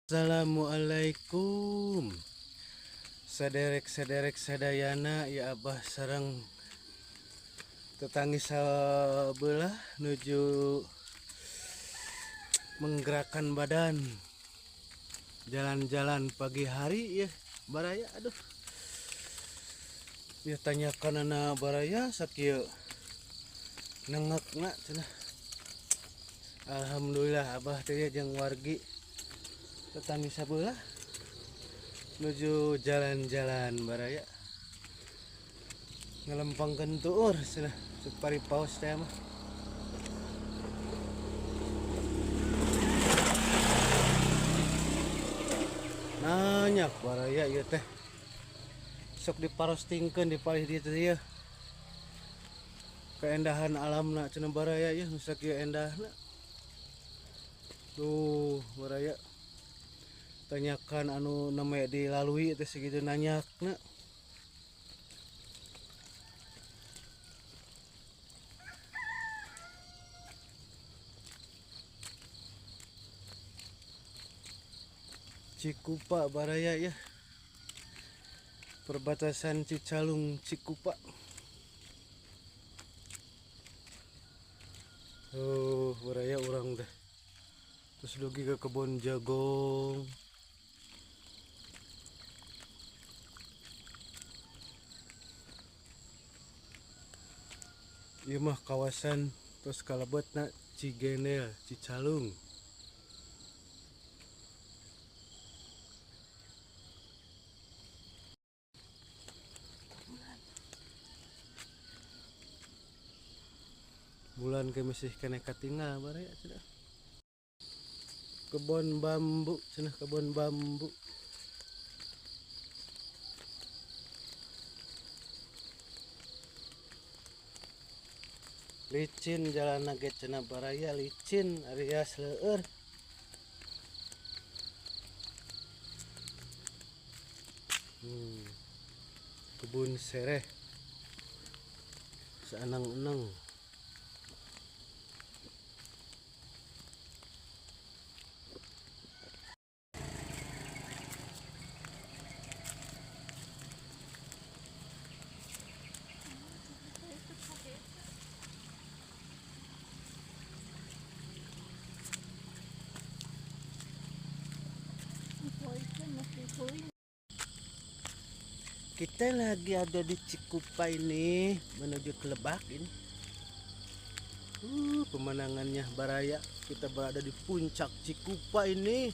Assalamualaikum. Saderek-saderek sadayana ya abah sareng tetangi sabelah nuju menggerakkan badan jalan-jalan pagi hari ya baraya. Aduh ya, tanyakan anak baraya sakieu nengekna cenah. Alhamdulillah abah teh jeung wargi tetanggi sabelah nuju jalan-jalan baraya ngelempangkeun tuur cenah supari paus teh mah. Nanyak baraya ieu teh sok diparostingkeun di palih dieu teh ieu keindahan alamna cenah baraya ieu nu sakieu endahna. Tuh baraya tanyakan anu namanya dilalui teh segitu nanyakna. Cikupa baraya ya, perbatasan Cicalung Cikupa. Tuh baraya urang teh terus dugi ke kebun jagung. Ieu mah kawasan terus kalebetna Cigenel Cicalung. Bulan ke masih kena katingal baraya cenah. Kebun bambu cenah, kebun bambu. Licin jalan ge cenah baraya, licin arias leueur. Kebun sereh saenang-enang. Kita lagi ada di Cikupa ini menuju ke Lebak ini. Pemandangannya baraya. Kita berada di puncak Cikupa ini.